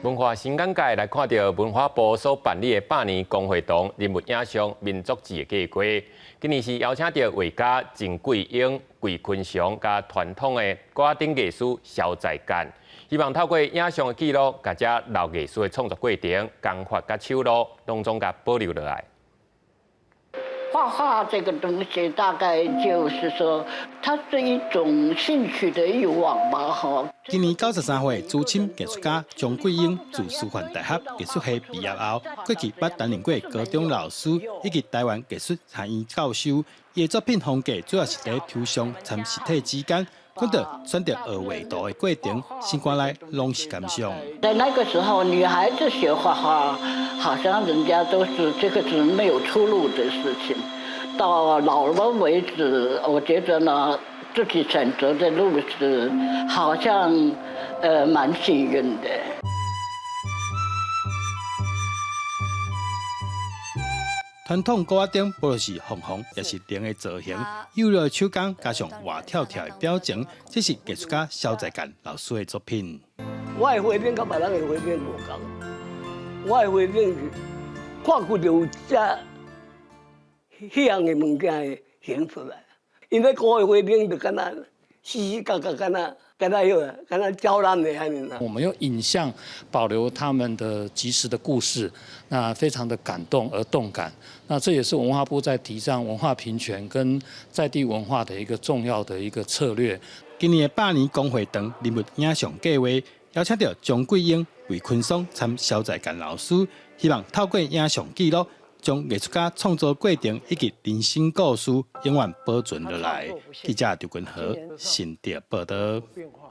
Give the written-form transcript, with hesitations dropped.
文化新眼界來看著文化部所辦理的百年公會堂人物影像民族誌的計劃，今年是邀請著畫家鄭桂英、桂坤祥佮傳統的鼓仔頂藝師蕭在干，希望透過影像的記錄，共這老藝師的創作過程、工法佮手路，攏總共保留落來。畫畫這個東西，大概就是說，它是一種興趣的慾望吧，哈。今年93歲，資深藝術家張桂英自師範大學藝術系畢業後，過去捌擔任過高中老師以及台灣藝術學院教授。伊的作品風格主要是佇抽象摻實體之間，講著選擇學畫圖的過程，心肝內攏是感想。在那個時候，女孩子學畫畫，好像人家都是這個是沒有出路的事情。到老了為止，我覺得呢，自己選擇的路是好像，蠻幸運的。傳統鼓仔頂，無論是鳳凰，抑是龍的造型，幼稚的手工加上活跳跳的表情，這是藝術家蕭在干老師的作品。我的畫面佮別人的畫面無仝，我的畫面是看過就有這彼樣的物件會顯出來。𪜶咧鼓的畫面就敢若死死角角，敢若敢若彼個，敢若招攬的按呢。我們用影像保留他們的即時的故事，那非常的感動而動感。那這也是文化部在提倡文化平權跟在地文化的一個重要的一個策略。今年的百年公會堂人物影像計劃，邀請著張桂英、魏坤松參蕭在干老師，希望透過影像記錄，將藝術家創作過程以及人生故事永遠保存落來。記者劉君和新竹報導。